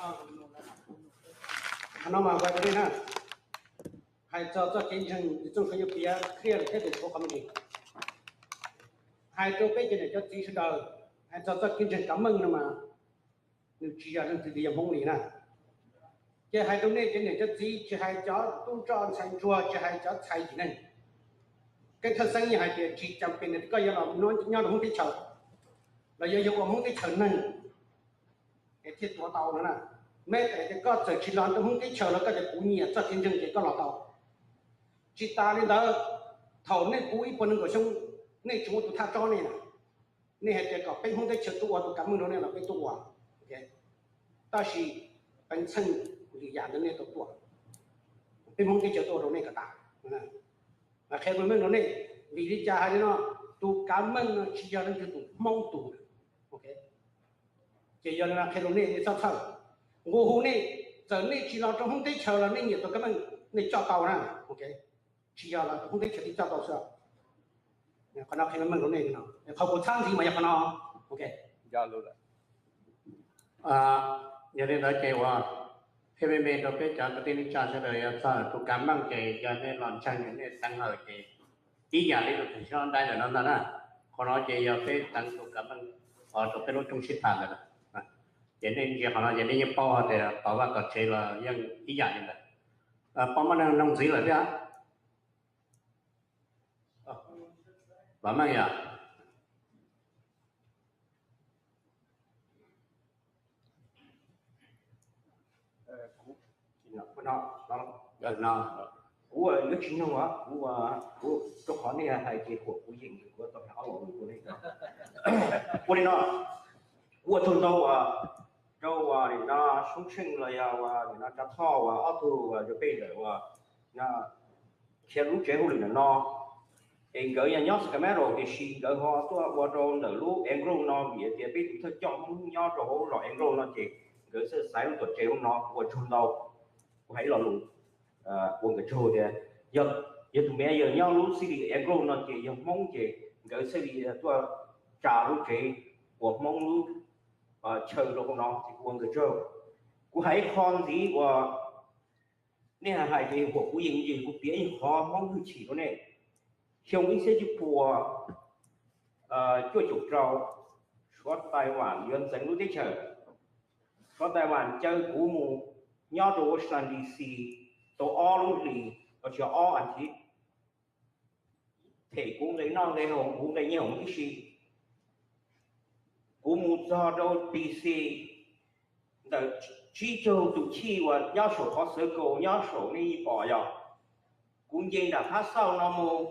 Qhov no mas hais rau nej na, hais txog txoj kev ntseeg, Txooj Saw Yuav Piav qhia lawm thiab tus tshuav qhov me ntsis. Hais rau peb cov niam cov txiv sawv daws, hais txog txoj kev ntseeg Kav Meej no mas nws tsis yog leej twg li, yog Hmoob li na. Ces hais rau nej cov niam cov txiv, tsis hais cov tub rog ntxhais ntsuag, tsis hais cov ntxhais yim neeg, kev thawj xeeb yeej hais tias tsis cam pem koj yuav los nyob rau Hmoob teb chaws, los yog yog ua Hmoob teb chaws neeg es thiaj tuav tau no na. Meb tias koj txawm tsis los rau Hmoob teb chaws los koj tias kuv nyiam txoj kev ntseeg ces koj los tau. Tsis tas li ntawd, thaum nej puv ib puas nees nkaum xyoo, nej tsis muaj tus thaj tsob nej, nej hais tias kom peb Hmoob teb chaws tuaj ua tus Kav Meej rau nej los peb tuaj ua. Tab sis peev xwm li yam ntawd nej tau tuaj, peb Hmoob teb chaws tuaj ua rau nej kom tas. Qhia meej meej rau nej, vim li cas hais li no, tus Kav Meej no tsis yog leej twg tus, Hmoob tus. Ces yog li no qhia rau nej, nej txhob txhawj. Nqua hu nej, txawm nej tsis los rau Hmoob teb chaws los nej nyiam tus Kav Meej, nej coj tau na. Tsis yog los Hmoob teb chaws thiaj coj tau xwb. Qhov no qhia meej meej rau nej, qhov kuv txhab ntxiv mas yog qhov no. Yog li ntawd ces uas peb me me rau peb cov kwv tij neej tsa sawv daws, yog txog tus Kav Meej ces yog nej los ntseeg nej teev hawm ces ib yam li tus txiv sib ntaib ntawm no ntag na. Qhov no ces yog peb teev tus Kav Meej rau peb lub rooj sib tham ntawd. Ces nej ntsia qhov no ces nej yeej paub hais tias tom vaj tom tsev los yeej ib yam li ntawd. Pom muaj neeg nug ntxiv lawm thiab. Vam Meej yom? Kuv yuav tsis nug, kuv, kuv rau qhov nej hais ces kuv yeem kuv tau hais ob lo lus rau nej. Ua li no, kuv ua tsaug ntau rau nim no Soob Tsheej los yog nim no Tsav Thoj uas ob tug uas peb ntawm uas khiav lub tsev hauj lwm ntawm no, es nkawd yog nyob Sacramento tiam sis nkawd ho tuaj ua rau ntawm lub Ann Grove no vim tias peb tus thawj coj Hmoob nyob rau hauv zos Ann Grove no ces nkawd txawj xaiv lub tuam tsev hauv no, kuv ua tsaug ntau. Kuv hais ib lo lus ua nkawd tsaug tias yog, yog tus mayor nyob lub city Ann Grove no ces yog Hmoob ces nkawd thiaj li tuaj tsa lub tsev uas Hmoob lub chaw rau hauv no ces kuv ua nkawd tsaug. Kuv hais ib qho ntxiv uas nej hais hais ces huam kuv yeej yeej kuv piav ib qho Hmoob hwj chim rau nej. Xyoo ib txhiab cuaj puas cuaj caum rau, Suav Taiwan yuav ntxeev lub teb chaws. Suav Taiwan caw kuv mus nyob rau Washington D C tau ob lub hlis, los tsis ob as thiv, them kuv nqe noj nqe haus, kuv nqe nyiaj hoom tib si. Kuv mus txog rau D C ntawm tsib caug tus chij uas nyob saum qhov xawv kaus nyob saum nej yeej pom yog, kuv nce nram phab xauj no mus,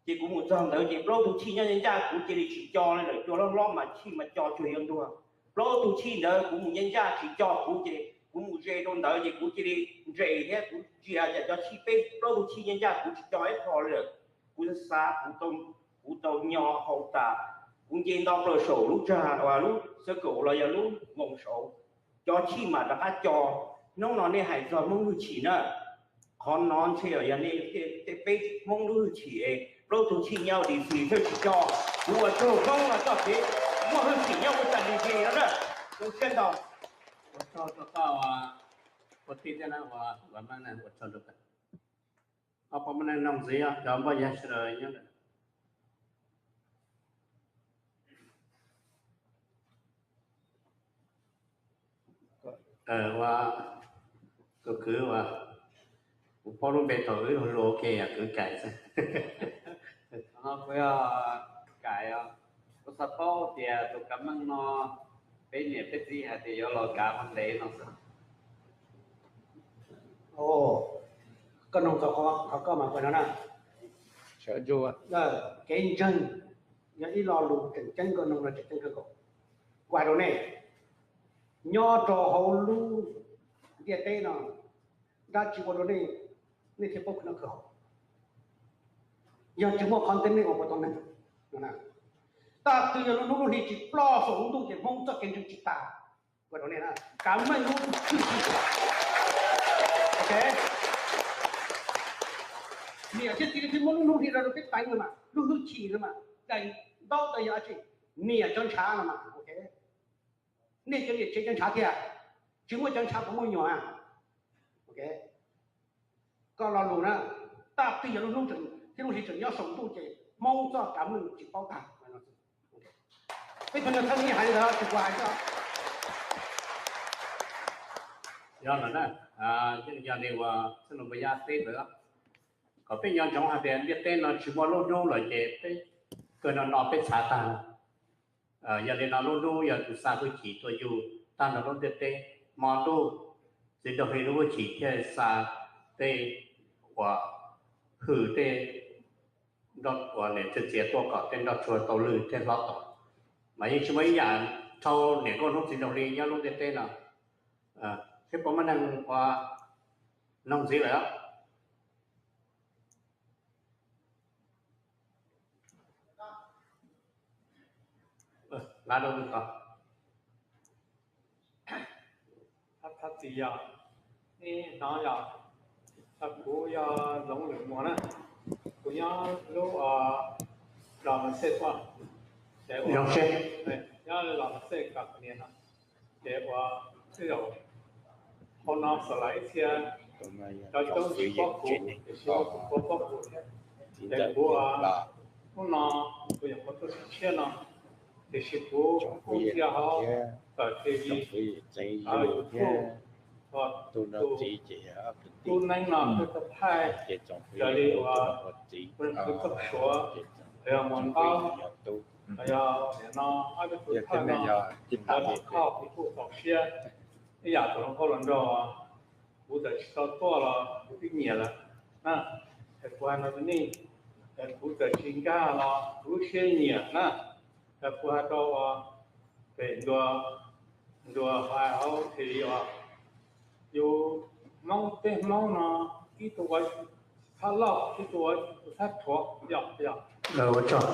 ces kuv mus txog ntawd ces plaub tug chij nyob ncaj ncaj kuv cia li tsis co li lawm, cua hlob hlob mas chij mas co tsuag yuav ntuag. Plaub tug chij ntawd kuv mus ncaj ncaj tsis co kuv ces kuv mus ze rau ntawd ces kuv cia li nres thiab kuv ntsia cas cov chij peb plaub tug chij nyob ncaj kuv tsis co ib qho li lawm. Kuv xav xav kuv tau nyo hau tas, kuv nce nto plaws saum lub tsag uas lub xawv kaum los yog lub voos saud, cov chij mas rov qab co. Hnub no nej hais txog Hmoob hwj chim na, qhov no ntshe yog nej tej peb Hmoob lub hwj chim es plaub tug chij nyob D C thiaj tsis co. Kuv ua tsaug Hmoob no txoj kev muaj hwj chim nyob ua tas D C no na. Zoo siab ntau. Ua tsaug rau koj, ua tij thiab na, ua, ua Meej na, ua tsaug rau koj. Ob peb hnub no ntxiv cov npoj yag sawv daws nyob ntawm ua, tus kwv uas kuv paub lub npe thaum wb hluas hluas ua ke yog kwv Kaim xwb. Kuv yog Kaim os. Kuv xav paub tias tus Kav Meej no peb niam peb txiv hais tias yuav los kav qhov ntev no xwb. Koj nug txog qhov koj mas koj no na, kev ntseeg yog ib lo lus tseem ceeb koj nug no tseem ceeb kawg nkaus. Kuv hais rau nej, nyob rau hauv lub ntiaj teb no, dab tsi ua rau nej, nej thiaj paub khwv noj khwv haus? Yog tsis muaj qhov ntawd nej ua puas tau neeg? Tab twg yog lub hnub lub hli tsis ploj saum lub ntuj ces Hmoob txoj kev ntseeg tsis tas. Ua rau nej na, Kav Meej lub hwj chim, niam thiab txiv thiaj muab lub hnub hli rau peb teev no mas, lub hwj chim no mas, daim ntaub ntawd yog dab tsi? Niam cov ntshav no mas. Nej cov niam tsev cov ntshav thiab, Tsis muaj cov ntshav puas muaj nyuam? Koj lo lus na, tag kis yog lub hnub thiab lub hli tseem nyob saum ntuj ces Hmoob txoj kav meej tsis paub tag. Peb tug nws thawj hais li ntawd tsis kuv hais xwb. Yog lawm na, yog li uas txij no npa yaj teb ntawd, kom peb nco ntsoov hais tias ntiaj teb no tsis muaj lub hnub lawm ces peb kawg no no peb txhav tag. Yog li no lub hnub yog tus xa hwj chim tuaj yug tag nrho lub ntiaj teb, hmo ntuj txiv nraug hli lub hwj chim thiaj xa tej uas hwm tej nroj uas niam txiv txiav tuaj kom tej nroj tsuag tau lwj thiaj hlob tod. Mas yeej tsis muaj ib yam dhau niam nkauj hnub txiv nraug hli nyob lub ntiaj teb no. Thiab puas muaj neeg uas noog ntxiv lawm? Thab txis yog, hnov yog, kuv yog Loov Lwm Muas na, kuv nyob lub Los Mas Xej, nyob Los Mas Xej California no, ces ua tej zaum hauv no xav lawm ib txhia cov coob tsis paub kuv, tiam sis kuv paub kuv thiab. Ces kuv hnub no kuv nyuam qhuav tuaj tshiab no, tiam sis kuv kuj ntsia hauv tawm T V, YouTube, tus tub neeb no kuj tau thaij raws li uas kuv txoj suav, los yog muas ntaub, los yog nim no ob peb tus thawj no, lawv mam khoj kuv kuj txaus siab. Ib yam tus hluas nkauj hluas nraug, kuv txawm tsis tau tuaj los kuv twb nyiam lawm na, es kuv hais no rau nej, kuv txawm tsis nkag los kuv lub siab nyiam na, es kuv hais rau uas pem ntuas hais hauv T V uas yus Hmoob, peb Hmoob no ib tug ua thab loj, ib tug ua thab rhuav, yog, yog. Ua tsaug.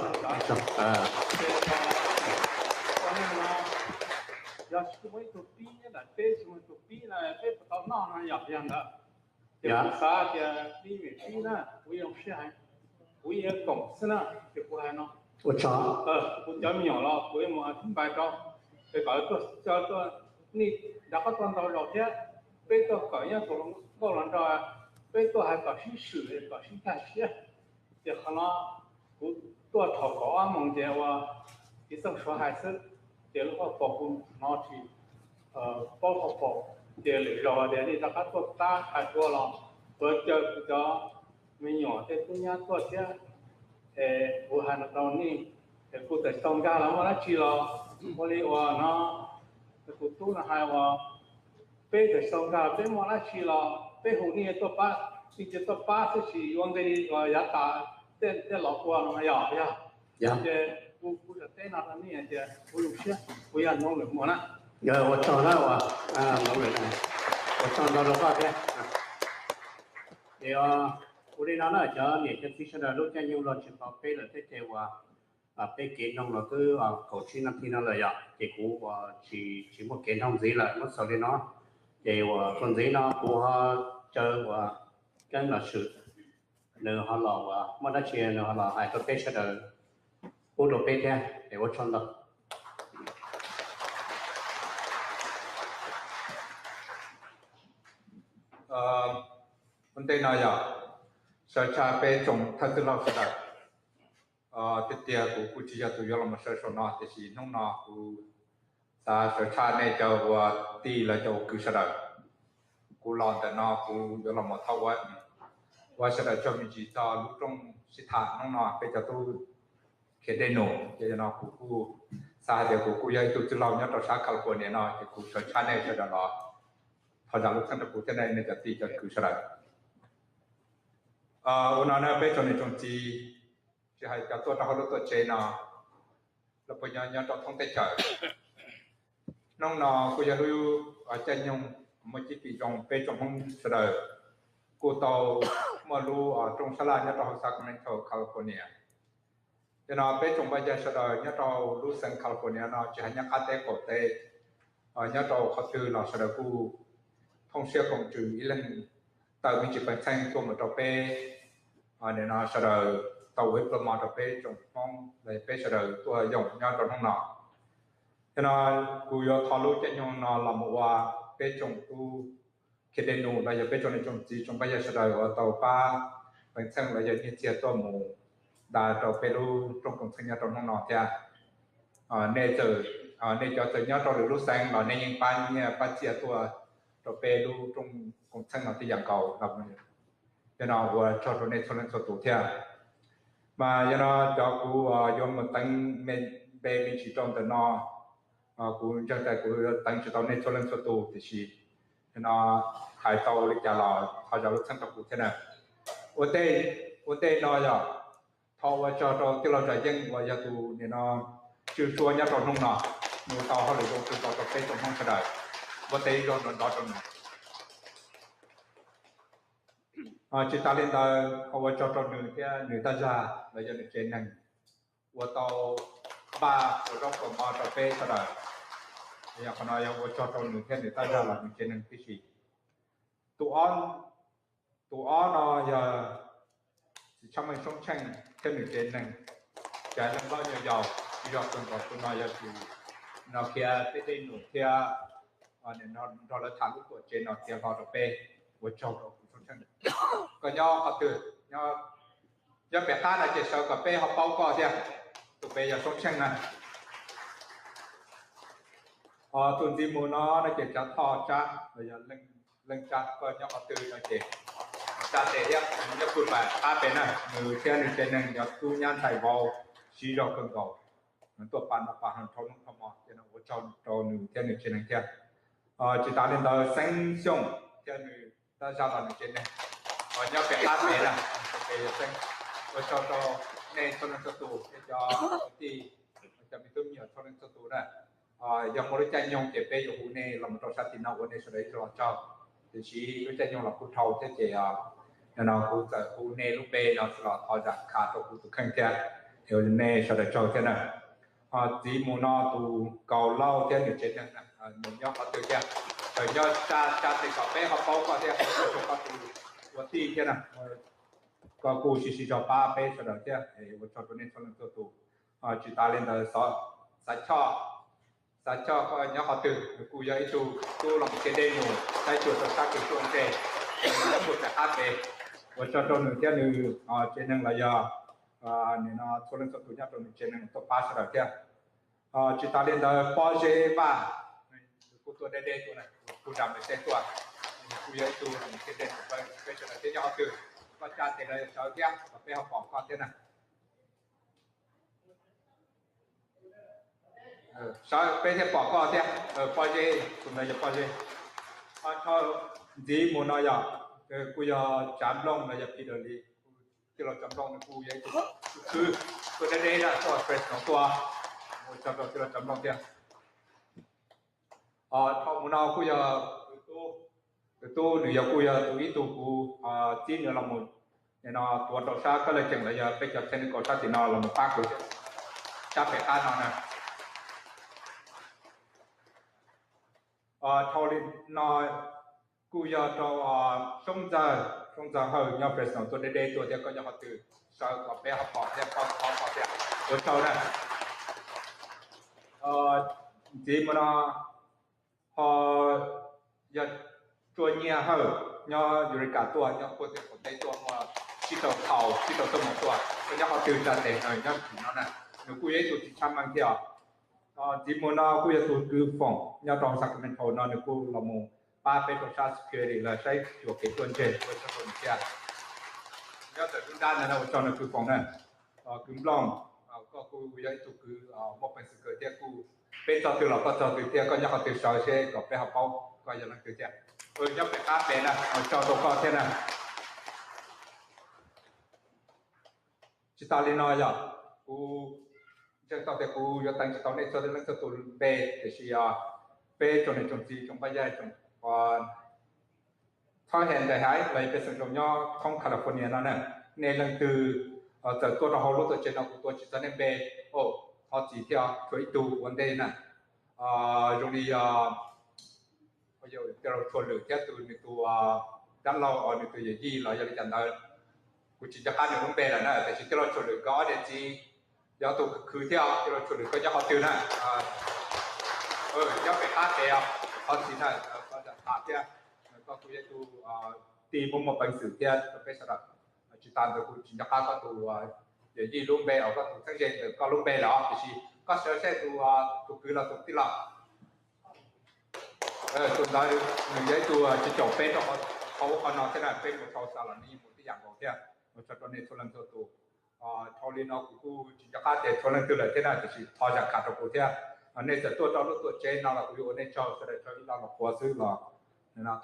Yog tsis muaj ib tug pib nyob ntawm peb, tsis muaj ib tug pib na peb puas tau noj no, yog, yog ntawd. Ces kuv xav tias pib vim pib na, kuv yeej sib hais, kuv yeej koom xwb na, ces kuv hais no. Ua tsaug. Kuv cov me nyuam los kuv yuav mus thib npai rau, es kom tuaj, nej rov qab tuaj ntau zaus thiab, peb tuaj kawm nyob tus nkauj hluas nraug, peb tuaj hais kom sib swm kom sib nkag siab. Ces qhov no kuv tuaj thaum kaum ob moos ces ua ib txoj suav hais xwb, ces lub hauv paus kuv hnov tsis paub hauv paus, ces lwm zaus tias nej rov qab tuaj tab hais dua los kuv caw kuv cov me nyuam tej tub nyab tuaj thiab. Es kuv hais no rau nej, es kuv txawm tsis tau nkag los muaj dab tsi los, ua li uas no tus tub no hais uas peb txawm tsis tau nkag peb muaj dab tsi los peb hu nej tuaj pab, nej cia tuaj pab xwb, tsis ua nqi uas yav tas tej laus ua no, yog, yog. Ces kuv, kuv teb no rau nej tias kuv zoo siab, kuv yog Loov Lwm Muas na. Ua tsaug na, ua tsaug ntau rau koj thiab. Ces ua li no na cov niam cov txiv sawv daws, lub caij nyoog los tsis tau peb lawm thiab ces uas peb kev noog los twb kaum tsib nas this no lawm yom, ces kuv uas tsis, tsis muaj kev noog ntxiv lawm, muab xaus li no. Ces uas txuas ntxiv no kuv ho caw uas Keeb Los Swm, nws ho los uas muaj dab tsi nws ho los hais rau peb sawv daws pub rau peb thiab, es ua tsaug ntau. Ua ntej no yog sawv tshaj peb tsoom thawj txwj laug sawv daws. Tiag tiag kuv kuj tsis yog tus yuav los mus sawv saum no, tiam sis hnub no kuv xav sawv tshaj nej cov uas tij los cov uas kwv sawv daws. Kuv los ntawm no kuv yuav los mus thauj ua, ua sawv daws tsaug me ntsis txog lub rooj sib tham hnub no peb cov tub khiav dej num. Ces yog no kuv kuj xav hais tias kuv kuj yog ib tug txwj laug nyob rau sab California no, ces kuv sawv tshaj nej sawv daws los thov zam lub txim rau kuv thiab nej cov tij cov kwv sawv daws. Ua no na peb tsoom niam tsoom txiv, tsis hais cov tuaj rau hauv lub tuam tsev no, los puas nyob nyob rau thoob teb chaws. Hnub no kuj yog lub caij nyoog muaj cib fim zoo, peb tsoom Hmoob sawv daws kuj tau muaj lub rooj sab laj nyob rau hauv Sacramento, California. Yog no peb tsoom npaj yawg sawv daws nyob rau lub xeev California no, tsis hais nyob qab teb qaum teb, nyob rau qhov twg los sawv daws kuj thooj siab koom tswv ib leeg tawm me ntsis peev xeej tuaj mus rau peb. Nim no sawv daws tau ua ib pluag mo rau peb tsoom Hmoob los peb sawv daws tuaj yoom nyob rau hnub no. Yog no kuv yuav thov lub caij nyoog no los mus ua peb tsoom tub khiav dej num los yog peb tsoom niam tsoom txiv tsoom pab yawg sawv daws uas tau pab peev xeej los yog nyiaj txiag tuaj mus nta rau peb lub rooj koom txheej nyob rau hnub no thiab. Nej txawm, nej cov txawm nyob rau lwm lub xeev los nej yeej pab nyiaj pab txiaj tuaj rau peb lub rooj koom txheej no tib yam nkaus. Yog no ua tsaug rau nej txhua leej txhua tus thiab. Mas yog no cov kuv yuav mus teev npe me ntsis rau ntawm no, kuv ntseeg tias kuv yuav teev tsis tau nej txhua leej txhua tus tiam sis yog no hais tau li cas los thov zam lub txim rau kuv thiab na. Ua ntej no yog thov ua tsaug rau tij laug Tsav Yeej uas yog tus nim no tswj suab nyob rau hnub no, nws tau hauj lwm zoo kawg nkaus rau peb tsoom Hmoob sawv daws. Ua ntej ib zaug nrov nrov rau nws. Tsis tas li ntawd, thov ua tsaug rau nws thiab nws tab zag los yog nws tsev neeg uas tau npaj ua zaub ua mov rau peb sawv daws. Yog qhov no yog ua tsaug rau nws thiab nws tab zag los nws tsev neeg tib si. Tus ob no yog txiv Tshaj Meej Soob Tsheej thiab nws tsev neeg, cov leej loj nyuag yaus, tsis yog kawg nkaus tus no yog tus no khiav peb dej num thiab nrog lawv tham lub tuam tsev no txiav hlo rau peb. Ua tsaug rau kuv Soob Tsheej. Koj nyob qhov twg? Nyob pem qab no ces sawv kom peb ho paub koj thiab. Tus pem yog Soob Tsheej na. Tus ntxiv mus no no ces Tsav Thoj Tsab los yog Leej Tsab, koj nyob qhov twg no ces Tsab tes thiab nyob pw pem qab pem na, nws thiab nws tsev neeg yog tub nyab ntxhais vauv siv zog kawg nkaus. Nws tuaj pab no pab hav dhau hnub dhau hmo ces ua tsaug rau nws thiab nws tsev neeg thiab. Tsis tas li ntawd Xeeb Xyooj thiab nws tab zaj los nws tsev neeg nyob pem qab pem na, pem yog Xeeb. Ua tsaug rau nej txhua leej txhua tus, nej cov kwv tij, cov me tub me nyuam txhua leej txhua tus na. Yog muaj lub caij nyoog ces peb yuav hu nej los mus rau sab tim no ua nej sawv daws ib zaug los tsaug. Tiam sis lub caij nyoog los kuj dhau thiab ces no kuv txawm hu nej lub npe no xwb los thov zam khav rau kuv tus kheej thiab, nej sawv daws tsaug thiab na. Txiv mus no tus Kaus Lauj thiab nws tsev neeg, nws nyob qhov twg thiab? Tawm nyob tsa tsa tes kom peb ho paub koj thiab, ua tsaug koj tus ua tij thiab na. Koj kuj siv zog pab peb sawv daws thiab, ua tsaug rau nej txhua leej txhua tus. Tsis tas li ntawd Xav Choj, Xav Choj koj nyob qhov twg? Nws kuj yog ib tug tub los mus khiav dej num saib xyuas rau sab kev tuaj ntej, nyob puag pem qab pem. Ua tsaug rau nws thiab nws tsev neeg los yog nim no txhua leej txhua tus nyob rau nws tsev neeg tuaj pab sawv daws thiab. Tsis tas li ntawd Pob Zeb Vaj, nws kuj tuaj deb deb tuaj na, kuj zam lawv tej tuaj, nws kuj yog ib tug los mus khiav dej num pab peb sawv daws thiab. Nyob qhov twg? Koj tsa tes los sawv thiab kom peb ho pom koj thiab na. Sawv peb thiaj pom koj thiab. Pob Zeb, tus ntawd yog Pob Zeb. Ntxiv mus no yog, kuj yog Tsav Nplooj los yog Phi Dawm Lis, tij laug Tsav Nplooj nws kuj yog ib tug khwv tuaj deb deb na, tuaj Fresno tuaj, ua tsaug rau tij laug Tsav Nplooj thiab. Dhau mus no kuj yog tus tub, nws yog kuj yog tus ib tug kuv txib nws los mus nim no tuav rau sab kab laj ceem los yog peb cov technical sab tim no los mus pab kuv sab pem qab no na. Dhau li no kuj yog rau Soob Ntxawg, Soob Ntxawg Hawj nyob Fresno tuaj deb deb tuaj thiab, koj nyob qhov twg? Sawv kom peb ho pom thiab, koj ho pom thiab, ua tsaug na. Ntxiv mus no ho yog Tsua Nyiaj Hawj nyob Eureka tuaj, nyob puag tim qaum teb tuaj, muaj sib rau thaum sib rau tuaj mus tuaj, koj nyob qhov twg? Tsa tes, nyob tim no na. Nws kuj yog ib tug txiv Tshaj Meej thiab os. Ntxiv mus no kuj yog tus kwv Foom nyob rau Sacramento no, nws kuj los mus pab peb rau sab security los saib xyuas kev tuaj ntej, ua tsaug rau nws thiab. Nyob ntawm lub nrab ntawd na, ua tsaug nws kwv Foom na. Kwv Nplooj, koj kuj yog ib tug kwv muaj peev xwm kawg thiab, kuj peb txog twg los koj txog twg thiab, koj nyob qhov twg sawv seb kom peb ho paub koj yog leej twg thiab. Nyob pem qab pem na, ua tsaug rau koj thiab na. Tsis tas li no yog kuv ntseeg tau tias kuv yuav teev tsis tau nej txhua leej txhua tus npe, tiam sis yog peb tsoom niam tsoom txiv tsoom pab yawg tsoom txhawb he ntawm haiv los yog pej xeem zoo nyob thoob California no na, nej leej twg txawm tuaj rau hauv lub tuam tsev no kuv tuav tsis txog nej npe, thov txim thiab, tshuav ib tug ua ntej na. Zoo li yog tij laug Tshuas Lwm thiab tus nws tus dab laug, nws tus yawm yij los yog li cas ntawd, kuv tsis nco qab nws lub npe lawm na, tiam sis tij laug Tshuas Lwm nkawd ob niam txiv yog tus khwv thiab, tij laug Tshuas Lwm koj nyob qhov twg na? Nyob pem qab pem os, thov txim na. thiab, koj kuj yog ib tug tij muaj muaj peev xwm thiab rau peb sawv daws. Tsis tas ntawd kuv tsis nco qab koj tus yawm yij lub npe, koj tus txheeb ze ntawm koj lub npe lawm os, tiam sis koj sawv seb tus, tus kwv los tus tij laug, tus ntawd nws yog ib tug tsis caum peb rau qhov ub qhov no thiab na, peb mus tau xa los nws yeej mus tib yam nkaus thiab. Ua tsaug rau nej txhua leej txhua tus. Dhau li no kuv kuj tsis nco qab tias txhua leej twg lawm thiab na, tiam sis thov zam khav rau kuv thiab. Nej txawm tuaj rau lub tuam tsev no los kuv yuav ua nej tsaug sawv daws rau ib lo los qhuav xwb los.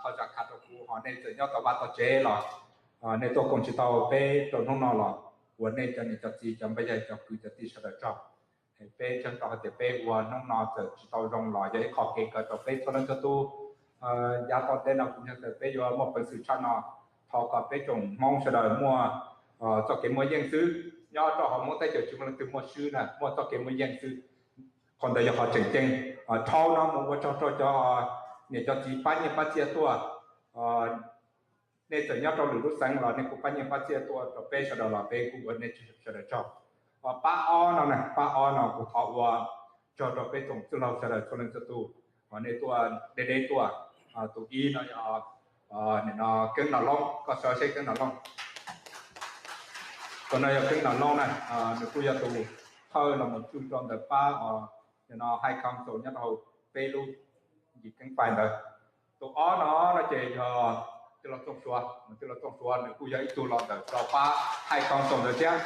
Thov zam khav rau kuv, ho nej txawm nyob tau vaj tau tsev los nej tuaj koom tsis tau peb rau hnub no los ua nej cov niam cov txiv cov npaj yawg cov kwv cov tij sawv daws tsaug. Peb tseeb rau hais tias peb ua hnub no txawm tsis tau zoo los yog ib qho kev kawm rau peb txhua leej txhua tus. Yav tom ntej no kuv nco txawm peb yuav muaj peev xwm tshaj no, thov kom peb tsoom Hmoob sawv daws muaj txoj kev muaj yeej xwb. Nyob rau hauv Hmoob teb chaws tsis muaj leej twg muaj swb na, muaj txoj kev muaj yeej xwb. Qhov ntawd yog qhov tseem ceeb. Dhau no mus ua tsaug rau cov niam cov txiv pab nyiaj pab txiaj tuaj. Nej txawm nyob rau lwm lub xeev los nej kuj pab nyiaj pab txiaj tuaj rau peb sawv daws los peb kuj ua nej sawv daws tsaug. Pab ob no na, pab ob no kuv thov ua tsaug rau peb tsoom txwj laug sawv daws txhua leej txhua tus, nej tuaj deb deb tuaj. Tus ib no yog Keeb Nom Loob, koj sawv seb Keeb Nom Loob. Tus no yog Keeb Nom Loob na, nws kuj yog tus thawj los mus tswj rau ntawm pab no High Council nyob rau peb lub yim keeb fais ntawd. Tus ob no no ces yog tij laug Txooj Suav, tij laug Txooj Suav nws kuj yog ib tug los ntawm rau pab High Council ntawd thiab.